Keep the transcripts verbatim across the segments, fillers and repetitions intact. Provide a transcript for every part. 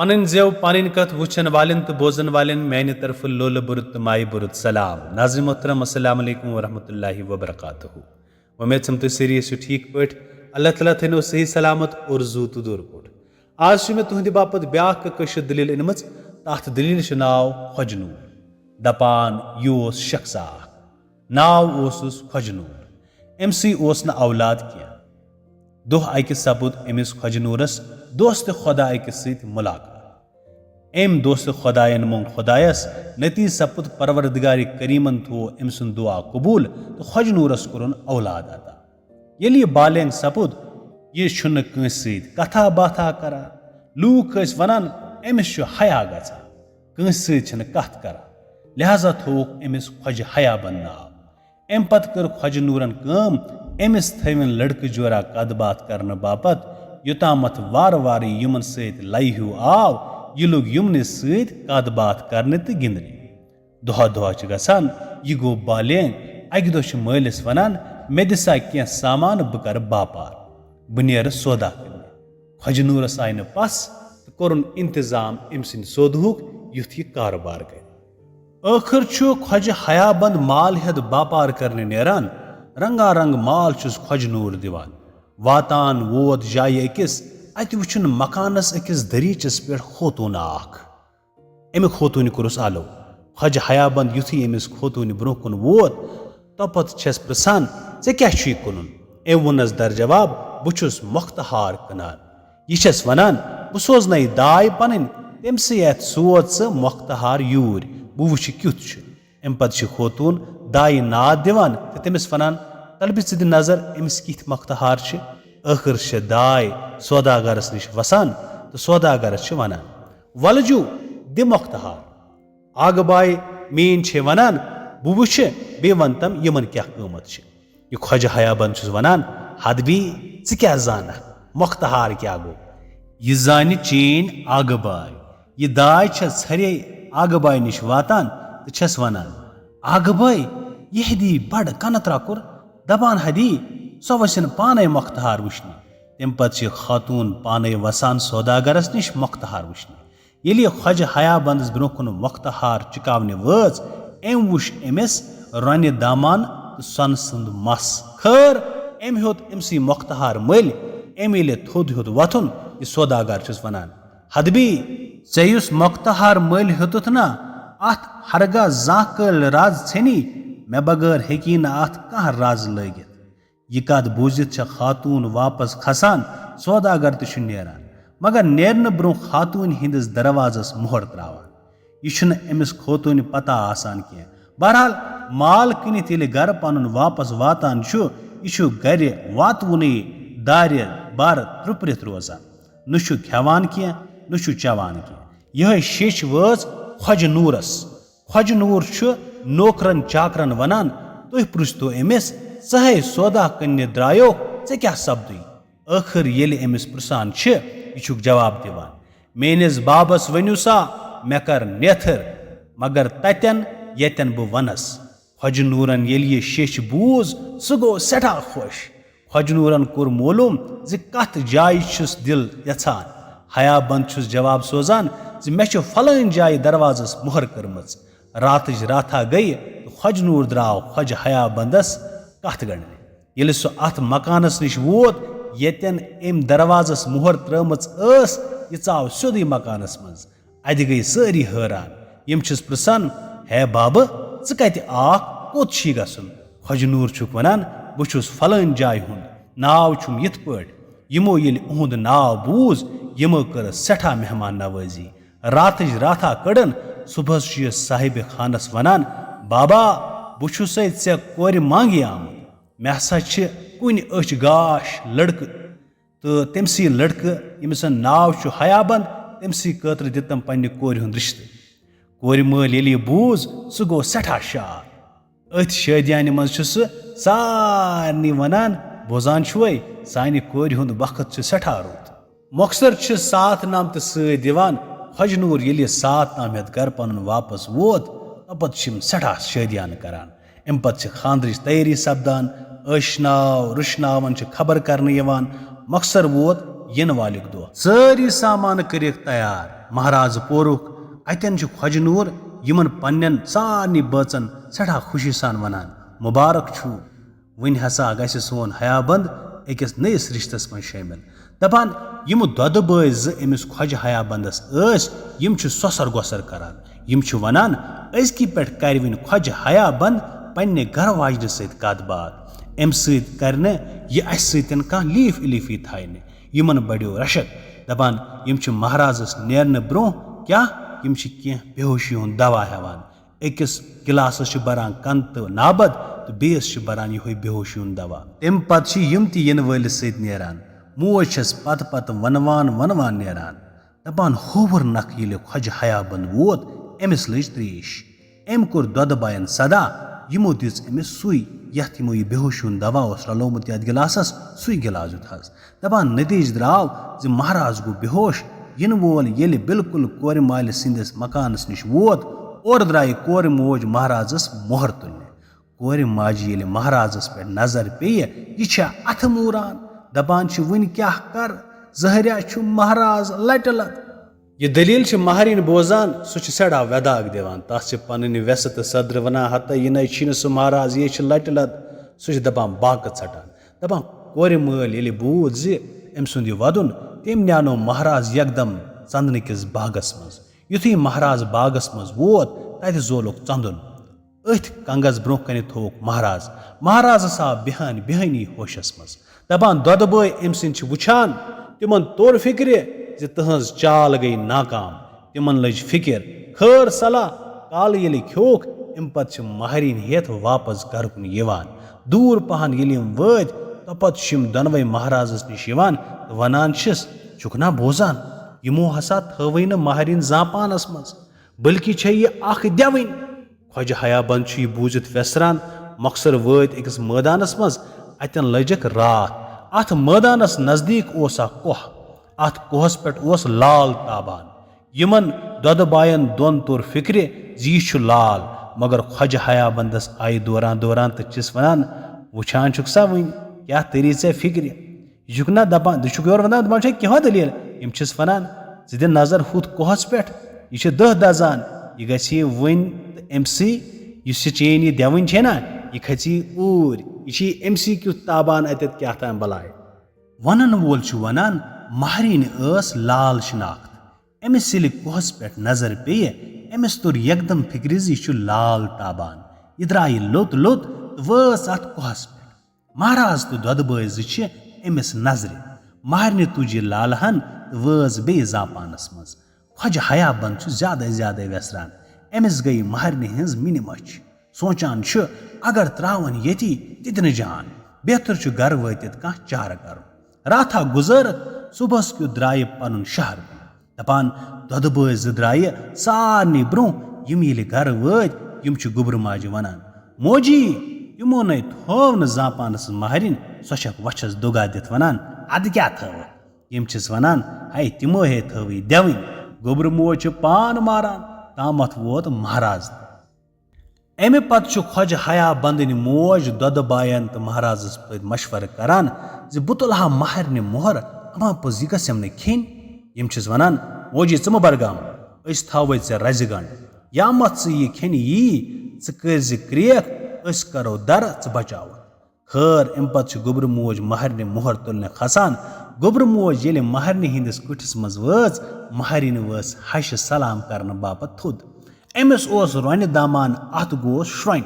پنٕنۍ زٮ۪و پنٕنۍ کتھ وٕچھن والٮ۪ن تہٕ بوزن والٮ۪ن میانہِ طرفہٕ لولہٕ بُرُد تہٕ مایہِ بُرُد سلام۔ ناظرین محترم، السلام علیکم ورحمۃ اللہ وبرکاتہ۔ وۄمید چھم تُہۍ سٲری ٲسِو ٹھیٖک پٲٹھۍ۔ اللہ تعالیٰ تھٲینو صحیح سلامت اور زوٗ تہٕ دوٗر پٲٹھۍ۔ آز چھِ مےٚ تُہنٛدِ باپتھ بیٛاکھ کٲشِر دٔلیٖل أنمٕژ۔ تَتھ دٔلیٖلہِ چھُ ناو خۄجہِ نوٗر۔ دَپان یہِ اوس شخصا اکھ، ناو اوسُس خۄجہِ نوٗر۔ أمۍ سٕے اوس نہٕ اولاد کینٛہہ۔ دۄہ اَکہِ سپُد أمِس خۄجہِ نوٗرس دوستِ خۄدا أکِس سۭتۍ مُلاقات۔ أمۍ دوستِ خۄدایَن موٚنگ خۄدایَس، نٔتیٖجہٕ سپُد پروردگارِ کریٖمن تھوو أمۍ سُنٛد دُعا قبوٗل تہٕ خۄجہِ نوٗرس کوٚرُن اولاد عطا۔ ییٚلہِ یہِ بالینگ سپُد، یہِ چھُنہٕ کٲنٛسہِ سۭتۍ کتھا باتھا کران۔ لوٗکھ ٲسۍ ونان، أمِس چھُ حیا گژھان، کٲنٛسہِ سۭتۍ چھِنہٕ کتھ کران، لہذا تھووُکھ أمِس خۄجہِ حیا بند ناو۔ امہِ پتہٕ کٔر خۄجہِ نوٗرن کٲم، أمِس تھٲوِن لڑکہٕ جورا کتھ باتھ کرنہٕ باپتھ، یوٚتامتھ وارٕ وارٕ یِمن سۭتۍ لَیہِ ہیوٗ آو، یہِ لوٚگ یِمنٕے سۭتۍ کتھ باتھ کرنہِ تہٕ گِنٛدنہِ۔ دۄہا دۄہا چھِ گژھان، یہِ گوٚو بالینگ۔ اکہِ دۄہ چھِ مٲلِس ونان، مےٚ دِ سا کینٛہہ سامان، بہٕ کرٕ باپار، بہٕ نیرٕ سودا کٕننہِ۔ خۄجہِ نوٗرس آیہِ نہٕ پژھ تہٕ کوٚرُن انتظام أمۍ سٕنٛدِ سودہُک، یُتھ یہِ کارٕبار کرِ۔ ٲخٕر چھُ خۄجہِ حیا بند مال ہٮ۪تھ باپار کرنہِ نیران۔ رنگا رنگ مال چھُس خۄجہِ نوٗر دِوان۔ واتان ووت جایہِ أکِس، اتہِ وُچھُن مکانس أکِس دٔریٖچس پٮ۪ٹھ خوتوٗن اکھ۔ أمۍ خوتوٗنہِ کوٚرُس آلو۔ خۄجہِ حیا بند یُتھُے أمِس خوتوٗنہِ برونٛہہ کُن ووت، توٚپتہٕ چھَس پرژھان، "ژےٚ کیٛاہ چھُے کٕنُن؟" أمۍ ووٚننَس در جواب، "بہٕ چھُس مۄختہار کٕنان۔" یہِ چھَس وَنان، "بہٕ سوزنَے داے پَنٕنۍ، تٔمۍ سٕے اَتھِ سوز ژٕ مۄختہار یوٗرۍ، بہٕ وٕچھِ کیُتھ چھُ۔" اَمہِ پتہٕ چھِ خوتوٗن دایہِ ناد دِوان تہٕ تٔمِس وَنان، "تَلہٕ بہٕ ژٕ دِ نظر، أمِس کِتھۍ مۄختہار چھِ؟" ٲخٕر چھِ داے سوداگرَس نِش وَسان تہٕ سوداگرَس چھِ وَنان، "وَلہٕ جو، دِ مۄختہار۔ آگہٕ باے میٛٲنۍ چھے وَنان، بہٕ وٕچھِ، بیٚیہِ وَن تَم یِمَن کیٛاہ قۭمَتھ چھِ۔" یہِ خۄجہِ حیا بنٛد چھُس وَنان، "حد بی، ژٕ کیٛاہ زانَکھ؟ مۄختہار کیٛاہ گوٚو؟" یہِ زانہِ چٲنۍ آگہٕ باے۔ یہِ داے چھےٚ ژھرے آگہٕ باے نِش واتان تہٕ چھَس وَنان، "آگہٕ باے، یہِ ہدی بَڑٕ کَنہٕ ترٛکُر، دَپان ہدی، سۄ وَسن پانَے مۄختہار وٕچھنہِ۔" تَمہِ پتہٕ چھِ خاتوٗن پانَے وَسان سوداگرَس نِش مۄختہار وٕچھنہِ۔ ییٚلہِ یہِ خۄجہِ حیا بندس برونٛہہ کُن مۄختہار چُکاونہِ وٲژ، أمۍ وُچھ أمِس رۄنہِ دامان تہٕ سۄنہٕ سُنٛد مَس۔ خٲر، أمۍ ہیوٚت أمۍ سٕے مۄختہار مٔلۍ۔ أمۍ ییٚلہِ تھوٚد ہیوٚت وۄتھُن، یہِ سوداگر چھُس وَنان، "حدبی، ژےٚ یُس مۄختہار مٔلۍ ہیوٚتُتھ نا، اَتھ ہرگاہ زانٛہہ کٲلۍ رز ژھیٚنی، مےٚ بغٲر ہیٚکی نہٕ اَتھ کانٛہہ رز لٲگِتھ۔" یہِ کتھ بوٗزِتھ چھےٚ خاتوٗن واپس کھسان، سوداگر تہِ چھُ نیران، مگر نیرنہٕ برونٛہہ خاتوٗنہِ ہٕنٛدِس دروازس مۄہر تراوان۔ یہِ چھُنہٕ أمِس خوتوٗنہِ پتہ آسان کینٛہہ۔ بہرحال، مال کٕنِتھ ییٚلہِ گرٕ پنُن واپس واتان چھُ، یہِ چھُ گرِ واتوُنُے دارِ بر ترُپرِتھ روزان۔ نہ چھُ کھٮ۪وان کینٛہہ، نہ چھُ چٮ۪وان کینٛہہ۔ یِہوٚے شیٚچھ وٲژ خۄجہِ نوٗرس۔ خۄجہِ نوٗر چھُ نوکرن چاکرن ونان، "تُہۍ پرٛژھتو أمِس، ژٕ ہے سودا کٕننہِ درٛایوکھ، ژےٚ کیٛاہ سپدُے؟" ٲخٕر ییٚلہِ أمِس پرٛژھان چھِ، یہِ چھُکھ جواب دِوان، "میٲنِس بابس ؤنِو سا، مےٚ کر نیتھٕر، مگر تتٮ۪ن، ییٚتٮ۪ن بہٕ ونس۔" خۄجہِ نوٗرن ییٚلہِ یہِ شیٚچھ بوٗز، سُہ گوٚو سٮ۪ٹھاہ خۄش۔ خۄجہِ نوٗرن کوٚر معلوٗم زِ کتھ جایہِ چھُس دِل یژھان۔ حیا بنٛد چھُس جواب سوزان زِ مےٚ چھُ فلٲنۍ جایہِ دروازس مۄہر کٔرمٕژ۔ راتٕچ راتھا گٔیہِ تہٕ خۄجہِ نوٗر درٛاو خۄجہِ حیا بندس کتھ گنٛڈنہِ۔ ییٚلہِ سُہ اتھ مکانس نِش ووت، ییٚتٮ۪ن أمۍ دروازس مۄہر ترٲومٕژ ٲس، یہِ ژاو سیوٚدُے مکانس منٛز۔ اتہِ گٔیہِ سٲری حٲران۔ یِم چھِس پرژھان، "ہے بابہٕ، ژٕ کتہِ آکھ؟ کوٚت چھی گژھُن؟" خۄجہِ نوٗر چھُکھ ونان، "بہٕ چھُس فلٲنۍ جایہِ ہُنٛد، ناو چھُم یِتھ پٲٹھۍ۔" یِمو ییٚلہِ اُہُنٛد ناو بوٗز، یِمو کٔرٕس سٮ۪ٹھاہ مہمان نوٲزی۔ راتٕچ راتھا کٔڑٕن۔ صُبحس چھُ یہِ صاحبِ خانس ونان، "بابا، بہٕ چھُسے ژےٚ کورِ مانگہِ آمُت۔ مےٚ ہسا چھِ کُنہِ أچھ گاش لڑکہٕ تہٕ تٔمۍ سٕے لڑکہٕ، ییٚمِس زن ناو چھُ حیا بند، تٔمۍ سٕے خٲطرٕ دِتم پننہِ کورِ ہُنٛد رِشتہٕ۔" کورِ مٲلۍ ییٚلہِ یہِ بوٗز، سُہ گوٚو سٮ۪ٹھاہ شاد۔ أتھۍ شٲدیانہِ منٛز چھُ سُہ سارنٕے ونان، "بوزان چھُوے، سانہِ کورِ ہُنٛد بخت چھُ سٮ۪ٹھاہ رُت۔" مۄخصر چھِ ساتھ نامتہٕ سۭتۍ دِوان۔ خۄجہِ نوٗر ییٚلہِ یہِ ساتھ نام ہٮ۪تھ گرٕ پنُن واپس ووت، توٚپتہٕ چھِ یِم سٮ۪ٹھاہ شٲدیانہٕ کران۔ اَمہِ پتہٕ چھِ خانٛدرٕچ تیٲری سپدان، ٲشناو رُشناوَن چھِ خبر کرنہٕ یِوان۔ مۄخصر ووت یِنہٕ والیُک دۄہ۔ سٲری سامان کٔرِکھ تیار، مہراز پورُک۔ اتٮ۪ن چھُ خۄجہِ نوٗر یِمن پننٮ۪ن سارنٕے بٲژن سٮ۪ٹھاہ خوشی سان ونان، "مبارک چھُو، وٕنۍ ہسا گژھِ سون حیا بند أکِس نٔیِس رشتس منٛز شٲمِل۔" دپان، یِم دۄدٕ بٲے زٕ أمِس خۄجہِ حیا بندس ٲسۍ، یِم چھِ سۄسر گۄسر کران۔ یِم چھِ ونان، "أزکی پٮ۪ٹھ کرِ وٕنۍ خۄجہِ حیا بند پننہِ گرٕ واجنہِ سۭتۍ کتھ باتھ۔ امہِ سۭتۍ کرِ نہٕ یہِ اسہِ سۭتۍ کانٛہہ لیف الفی تھایہِ نہٕ۔" یِمن بڑیو رشک۔ دپان، یِم چھِ مہرازس نیرنہٕ برونٛہہ کیٛاہ، یِم چھِ کینٛہہ بے ہوشی ہُنٛد دوا ہٮ۪وان۔ أکِس گلاسس چھِ بران کنہٕ تہٕ نابد، تہٕ بیٚیِس چھِ بران یِہوٚے بے ہوشی ہُنٛد دوا۔ تمہِ پتہٕ چھِ یِم تہِ یِنہٕ وٲلِس سۭتۍ نیران۔ موج چھس پتہٕ پتہٕ ونوان ونوان نیران۔ دپان، ہووُر نکھٕ ییٚلہِ خۄجہِ حیا بند ووت، أمِس لٔج تریش۔ أمۍ کوٚر دۄدٕ باین صدا، یِمو دِژ أمِس سُے، یتھ یِمو یہِ بے ہوشی ہُنٛد دوا اوس رلومُت یتھ گلاسس، سُے گلاس دیُت حظ۔ دپان، نتیجہٕ درٛاو زِ مہراز گوٚو بے ہوش۔ یِنہٕ وول ییٚلہِ بالکل کورِ مالہِ سٕنٛدِس مکانس نِش ووت، اورٕ درٛایہِ کورِ موج مہرازس مۄہر تُلنہِ۔ کورِ ماجہِ ییٚلہِ مہرازس پٮ۪ٹھ نظر پیٚیہِ، یہِ چھےٚ اتھٕ موٗران۔ دپان چھِ، "وٕنہِ کیٛاہ کرٕ؟ ظٲہریا چھُ مہراز لٹہِ لد۔" یہِ دٔلیٖل چھِ مہرِنۍ بوزان، سُہ چھُ سٮ۪ٹھاہ وٮ۪داکھ دِوان۔ تَس چھِ پنٕنۍ وٮ۪سہٕ تہٕ سدرِ ونان، "ہتا یہِ نَے چھِی نہٕ سُہ مہراز، یہِ چھِ لٹہِ لد۔" سُہ چھُ دپان، باقہٕ ژٹان۔ دپان، کورِ مٲلۍ ییٚلہِ بوٗز زِ أمۍ سُنٛد یہِ ودُن، تٔمۍ نیٛانو مہراز یکدم ژندنہٕ کِس باغس منٛز۔ یُتھُے مہراز باغس منٛز ووت، تتہِ زولُکھ ژندُن۔ أتھۍ کنگس برونٛہہ کنہِ تھووُکھ مہراز۔ مہرازس آو بیہان بیہانی ہوشس منٛز۔ دپان، دۄدٕ بٲے أمۍ سٕنٛدۍ چھِ وٕچھان، تِمن توٚر فِکرِ زِ تٕہٕنٛز چال گٔیہِ ناکام۔ تِمن لٔج فِکر، خٲر صلاح، کالہٕ ییٚلہِ کھیوٚوُکھ، اَمہِ پتہٕ چھِ مہرِنۍ ہٮ۪تھ واپس گرٕ کُن یِوان۔ دوٗر پہن ییٚلہِ یِم وٲتۍ، توٚپتہٕ چھِ یِم دۄنوَے مہرازس نِش یِوان تہٕ ونان چھِس، "چھُکھ نا بوزان؟ یِمو ہسا تھٲوٕے نہٕ مہرِنۍ زانپانس منٛز، بلکہِ چھےٚ یہِ اکھ دٮ۪وٕنۍ۔" خۄجہِ حیا بند چھُ یہِ بوٗزِتھ وٮ۪سران۔ مۄخصر وٲتۍ أکِس مٲدانس منٛز۔ اتٮ۪ن لٔجِکھ راتھ۔ اتھ مٲدانس نزدیٖک اوس اکھ کوہ۔ اتھ کوہس پٮ۪ٹھ اوس لال تابان۔ یِمن دۄدٕ باین دۄن توٚر فِکرِ زِ یہِ چھُ لال، مگر خۄجہِ حیا بندس آیہِ دوران دوران تہٕ چھِس ونان، "وٕچھان چھُکھ سا وٕنہِ، کیٛاہ تٔری ژےٚ فِکرِ؟" یہِ چھُکھ نہ دَپان، یہِ چھُکھ یورٕ وَنان، دَپان چھُ، "کیٛاہ دٔلیٖل؟" یِم چھِس وَنان، "ژٕ دِ نظر ہُتھ کوہَس پٮ۪ٹھ، یہِ چھِ دٔہ دَزان، یہِ گژھِ یہِ وٕنۍ تہٕ أمۍ سٕے، یُس یہِ چین یہِ دٮ۪وٕنۍ چھے نہ، یہِ کھژِ یہِ اوٗرۍ، یہِ چھِ یہِ أمۍ سٕے کیُتھ تابان اَتٮ۪تھ کیٛاہ تام بَلاے۔" وَنَن وول چھُ وَنان، مہرِنۍ ٲس لال شِناخت۔ أمِس ییٚلہِ کوہَس پٮ۪ٹھ نظر پیٚیہِ، أمِس توٚر یکدم فِکرِ زِ یہِ چھُ لال تابان۔ یہِ درٛایہِ لوٚت لوٚت تہٕ وٲژ اَتھ کوہَس پٮ۪ٹھ۔ مہراز تہٕ دۄدٕ بٲے زٕ چھِ أمِس نظرِ۔ مہرنہِ تُج یہِ لالہٕ ہن تہٕ وٲژ بیٚیہِ زاپانس منٛز۔ خۄجہِ حیا بند چھُ زیادَے زیادَے وٮ۪سران۔ أمِس گٔیہِ مہرنہِ ہٕنٛز مِنہِ مٔچھ۔ سونٛچان چھُ، اگر ترٛاوَن ییٚتی، تہِ تہِ نہٕ جان۔ بہتر چھُ گرٕ وٲتِتھ کانٛہہ چارٕ کرُن۔ راتھا گُزٲرِتھ صُبحس کیُتھ درٛایہِ پنُن شہر۔ دپان، دۄدٕ بٲے زٕ درٛایہِ سارنٕے برونٛہہ۔ یِم ییٚلہِ گرٕ وٲتۍ، یِم چھِ گوٚبرٕ ماجہِ ونان، "موجی، یِمو نے تھٲو نہٕ زانپانس مہرِنۍ۔" سۄ چھکھ وۄچھس دُگا دِتھ ونان، "ادٕ کیٛاہ تھٲوٕکھ؟" یِم چھِس ونان، "ہے، تِمو ہے تھٲوٕے دٮ۪وٕنۍ۔" گوٚبرٕ موج چھِ پان ماران، تامتھ ووت مہراز تہِ۔ امہِ پتہٕ چھُ خۄجہِ حیا بندٕنۍ موج دۄدٕ باین تہٕ مہرازس پٲٹھۍ مشورٕ کران زِ بہٕ تُلہٕ ہا مہرنہِ مۄہر، اما پوٚز یہِ گژھٮ۪م نہٕ کھیٚنۍ۔ یِم چھِس ونان، "موجی، ژٕ مہٕ بر غم، أسۍ تھاوے ژےٚ رزِ گنڈ۔ یا مت ژٕ یہِ کھیٚنہِ یی، ژٕ کٔرۍ زِ کرٛیکھ، أسۍ کرو درٕ، ژٕ بچاوتھ۔" خٲر، امہِ پتہٕ چھِ گوٚبرٕ موج مہرنہِ مۄہر تُلنہِ کھسان۔ گوٚبرٕ موج ییٚلہِ مہرنہِ ہٕنٛدِس کُٹھِس منٛز وٲژ، مہرِنۍ ؤژھ ہشہِ سلام کرنہٕ باپتھ تھوٚد۔ أمِس اوس رۄنہِ دامان، اتھ گوس شرۄنۍ۔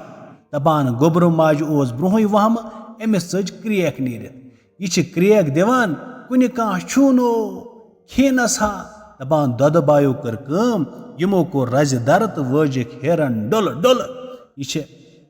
دپان، گوٚبرٕ ماجہِ اوس برونٛہٕے وہمہٕ، أمِس ژٔج کرٛیکھ نیٖرِتھ۔ یہِ چھِ کرٛیکھ دِوان، کُنہِ کانٛہہ چھُنو کھینس ہا۔ دپان، دۄدٕ بایو کٔر کٲم، یِمو کوٚر رزِ درٕ تہٕ وٲجِکھ ہیرن ڈولہٕ ڈولہٕ۔ یہِ چھِ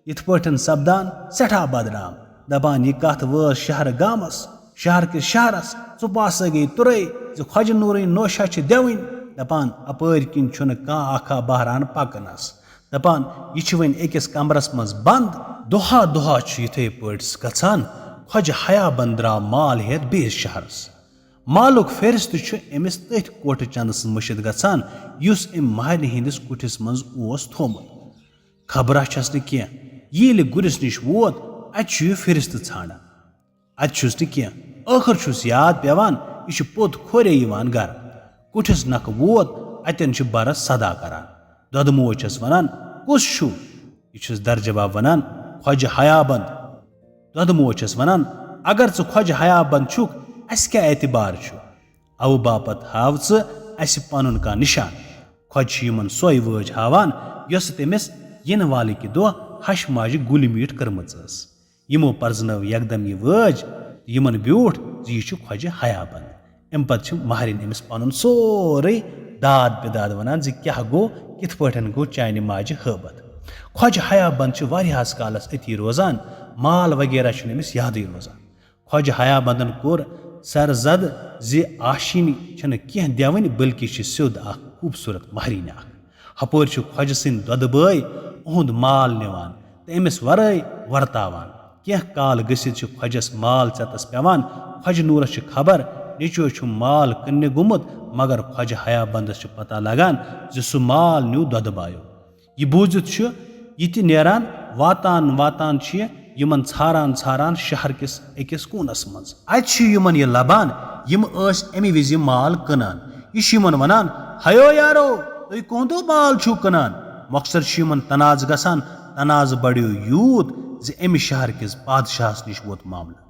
یِتھ پٲٹھۍ سپدان سٮ۪ٹھاہ بدنام۔ دپان، یہِ کتھ وٲژ شہرٕ گامس، شہر کِس شہرس، ژٕ پاسے گٔے تُرے زِ خۄجہِ نوٗرٕنۍ نوشہ چھِ دٮ۪وٕنۍ۔ دپان، اپٲرۍ کِنۍ چھُنہٕ کانٛہہ اکھا بہران پکنس۔ دپان، یہِ چھِ وۄنۍ أکِس کمرس منٛز بند۔ دۄہا دۄہا چھُ یِتھے پٲٹھۍ گژھان۔ خۄجہِ حیا بند درٛاو مال ہٮ۪تھ بیٚیِس شہرس۔ مالُک فہرست چھُ أمِس تٔتھۍ کوٹھٕ چندس مٔشِتھ گژھان، یُس أمۍ مہرنہِ ہٕنٛدِس کُٹھِس منٛز اوس تھوومُت۔ خبرا چھس نہٕ کینٛہہ۔ ییٚلہِ گُرِس نِش ووت، اتہِ چھُ یہِ فہرست ژھانڈان۔ اتہِ چھُس نہٕ کینٛہہ۔ ٲخٕر چھُس یاد پیوان، یہِ چھُ پوٚت کھورے یِوان گرٕ۔ کُٹھِس نکھٕ ووت، اَتٮ۪ن چھِ برس صدا کران۔ دۄدٕ موج چھَس ونان، "کُس چھُ؟" یہِ چھُس در جواب ونان، "خۄجہِ حیا بند۔" دۄدٕ موج چھَس ونان، "اگر ژٕ خۄجہِ حیا بند چھُکھ، اَسہِ کیٛاہ اعتبار چھُ؟ اَوٕ باپتھ ہاو ژٕ اَسہِ پنُن کانٛہہ نشان۔" خۄجہِ چھِ یِمن سۄے وٲج ہاوان، یۄسہٕ تٔمِس یِنہٕ والہِ کہِ دۄہ ہَش ماجہِ گُلۍ میٖٹھ کٔرمٕژ ٲس۔ یِمو پرزنٲو یکدم یہِ وٲج تہٕ یِمن بیوٗٹھ زِ یہِ چھُ خۄجہِ حیا بند۔ اَمہِ پتہٕ چھِ مہرِنۍ أمِس پنُن سورُے داد بِداد ونان زِ کیٛاہ گوٚو، کِتھ پٲٹھۍ گوٚو چانہِ ماجہِ ہٲبتھ۔ خۄجہِ حیا بند چھِ واریاہس کالس أتی روزان، مال وغیرہ چھُنہٕ أمِس یادٕے روزان۔ خۄجہِ حیا بندن کوٚر سر زد زِ آشینۍ چھنہٕ کینٛہہ دٮ۪وٕنۍ، بلکہِ چھِ سیوٚد اکھ خوٗبصوٗرت مہرِنۍ اکھ۔ ہپٲرۍ چھِ خۄجہِ سٕنٛدۍ دۄدٕ بٲے اُہُنٛد مال نِوان تہٕ أمِس ورٲے ورتاوان۔ کینٛہہ کال گٔژھِتھ چھِ خۄجس مال ژٮ۪تس پٮ۪وان۔ خۄجہِ نوٗرس چھِ خبر، نیٚچوۍ چھُم مال کٕننہِ گوٚمُت، مگر خۄجہِ حیا بندس چھِ پتہ لگان زِ سُہ مال نیوٗ دۄدٕ بایو۔ یہِ بوٗزِتھ چھُ یہِ تہِ نیران، واتان واتان چھِ یہِ یِمن ژھاران ژھاران شہر کِس أکِس کوٗنس منٛز۔ اتہِ چھِ یِمن یہِ لبان، یِم ٲسۍ امہِ وِزِ مال کٕنان۔ یہِ چھُ یِمن ونان، "ہیو یارو، تُہۍ کٕہُنٛدو مال چھِو کٕنان؟" مۄخصر چھُ یِمن تنازٕ گژھان، تنازٕ بڑیو یوٗت زِ امہِ شہر کِس بادشاہس نِش ووت معاملہٕ۔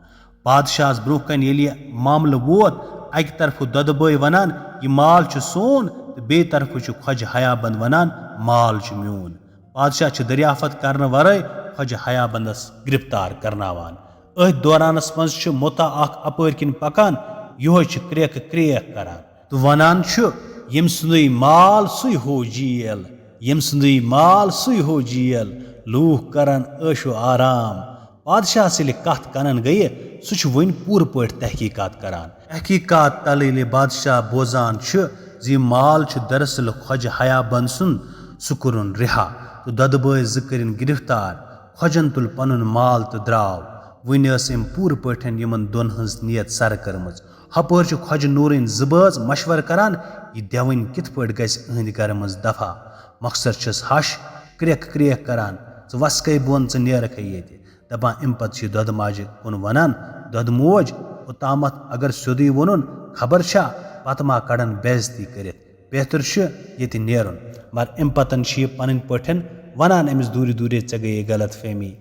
بادشاہس برونٛہہ کنہِ ییٚلہِ یہِ معاملہٕ ووت، اکہِ طرفہٕ دۄدٕ بٲے ونان، "یہِ مال چھُ سون"، تہٕ بیٚیہِ طرفہٕ چھُ خۄجہِ حیا بند ونان، "مال چھُ میون"۔ بادشاہ چھُ دریافت کرنہٕ ورٲے خۄجہِ حیا بندس گرفتار کرناوان۔ أتھۍ دورانس منٛز چھُ مُتا اکھ اپٲرۍ کِنۍ پکان، یِہوے چھُ کرٛیکہٕ کرٛیک کران تہٕ ونان چھُ، "ییٚمہِ سُنٛدُے مال سُے ہو جیل، ییٚمہِ سُنٛدُے مال سُے ہو جیل، لوٗکھ کرن عٲش و آرام۔" بادشاہس ییٚلہِ کتھ کنن گٔیہِ، سُہ چھُ وُنہِ پوٗرٕ پٲٹھۍ تحقیقات کران۔ تحقیقات تلہٕ ییٚلہِ بادشاہ بوزان چھُ زِ یہِ مال چھُ دراصل خۄجہِ حیا بند سُنٛد، سُہ کوٚرُن رِہا تہٕ دۄدٕ بٲے زٕ کٔرِن گرفتار۔ خۄجن تُل پنُن مال تہٕ درٛاو۔ وُنہِ ٲس أمۍ پوٗرٕ پٲٹھۍ یِمن دۄن ہٕنٛز نیت سرٕ کٔرمٕژ۔ ہپٲرۍ چھِ خۄجہِ نوٗرٕنۍ زٕ بٲژ مشورٕ کران، یہِ دٮ۪وٕنۍ کِتھ پٲٹھۍ گژھِ أہنٛدِ گرٕ منٛز دفع۔ مۄخصر چھِس ہش کرٛیکھ کرٛیکھ کران، "ژٕ وَسکَے بۄن، ژٕ نیرَکھَے ییٚتہِ۔" دَپان اَمہِ پَتہٕ چھِ یہِ دۄدٕ ماجہِ کُن وَنان، "دۄدٕ موج، اوٚتامَتھ اگر سیوٚدُے ووٚنُن، خبر چھا پَتہٕ ما کَڑَن بے عزتی کٔرِتھ؟ بہتر چھُ ییٚتہِ نیرُن۔" مگر اَمہِ پَتَن چھِ یہِ پَنٕنۍ پٲٹھۍ وَنان أمِس، "دوٗرِ دوٗرِ ژےٚ گٔیے غلط فہمی۔"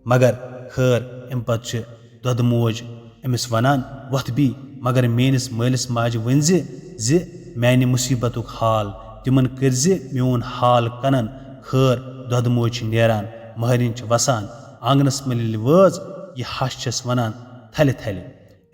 مگر خٲر، اَمہِ پَتہٕ چھِ دۄدٕ موج أمِس وَنان، "وۄتھ بی، مگر میٛٲنِس مٲلِس ماجہِ ؤنۍ زِ، زِ میٛانہِ مُصیٖبتُک حال تِمَن کٔرۍ زِ میون حال کَنَن۔" خٲر، دۄدٕ موج چھِ نیران، مہرِنۍ چھِ وَسان۔ آنٛگنَس منٛز ییٚلہِ وٲژ، یہِ ہَش چھَس وَنان، "تھَلہِ تھَلہِ۔"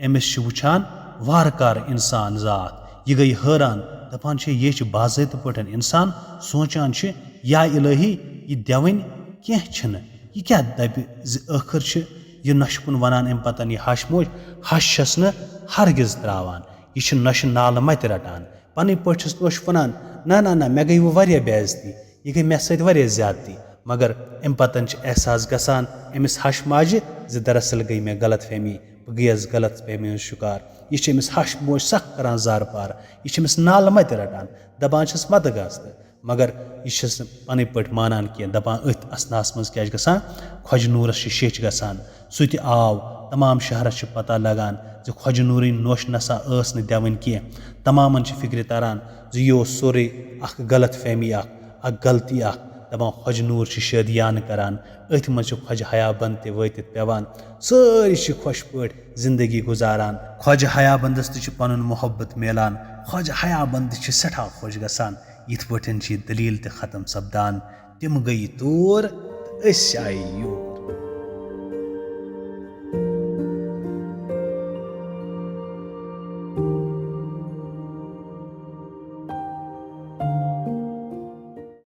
أمِس چھِ وٕچھان وارٕ کارٕ اِنسان ذات۔ یہِ گٔے حٲران، دَپان چھِ، "یہِ چھِ باضٲبطہٕ پٲٹھۍ اِنسان۔" سونٛچان چھِ، "یا الٰہی، یہِ دٮ۪وٕنۍ کینٛہہ چھِنہٕ۔ یہِ کیٛاہ دَپہِ زِ ٲخٕر چھِ یہِ نۄشہِ کُن وَنان اَمہِ پَتَن یہِ ہَش موج؟" ہَش چھَس نہٕ ہرگِز ترٛاوان۔ یہِ چھِ نۄشہِ نالہٕ مَتہِ رَٹان۔ پَنٕنۍ پٲٹھۍ چھَس نۄش وَنان، "نہ، نہ، نہ، مےٚ گٔے وۄنۍ واریاہ بے عزتی۔ یہِ گٔے مےٚ سۭتۍ واریاہ زیادتی۔" مگر اَمہِ پَتَن چھِ احساس گژھان أمِس ہَش ماجہِ زِ دراصل گٔے مےٚ غلط فہمی، بہٕ گٔیَس غلط فہمی ہُنٛد شُکار۔ یہِ چھِ أمِس ہَش موج سَخ کَران زارٕ پار، یہِ چھِ أمِس نالہٕ مَتہِ رَٹان، دَپان چھِس، "مَتہٕ گژھ تہٕ۔" مگر یہِ چھِس نہٕ پَنٕنۍ پٲٹھۍ مانان کینٛہہ، دَپان أتھۍ اثناہَس منٛز کیٛاہ چھِ گژھان، خۄجہِ نوٗرَس چھِ شیٚچھ گژھان۔ سُہ تہِ آو، تمام شہرَس چھِ پَتہ لَگان زِ خۄجہِ نوٗرٕنۍ نۄش نَسا ٲس نہٕ دٮ۪وٕنۍ کینٛہہ۔ تمامَن چھِ فِکرِ تَران زِ یہِ اوس سورُے اَکھ غلط فہمی اَکھ۔ اکھ غلطی اکھ، دپان خۄجہِ نوٗر چھِ شٲدیانہٕ کران۔ أتھۍ منٛز چھِ خۄجہِ حیا بنٛد تہِ وٲتِتھ پٮ۪وان۔ سٲری چھِ خۄش پٲٹھۍ زندگی گُزاران۔ خۄجہِ حیا بندس تہِ چھُ پنُن محبت میلان۔ خۄجہِ حیا بند تہِ چھِ سٮ۪ٹھاہ خۄش گژھان۔ یِتھ پٲٹھۍ چھِ یہِ دٔلیٖل تہِ ختم سپدان۔ تِم گٔیہِ تور تہٕ أسۍ آیہِ یور۔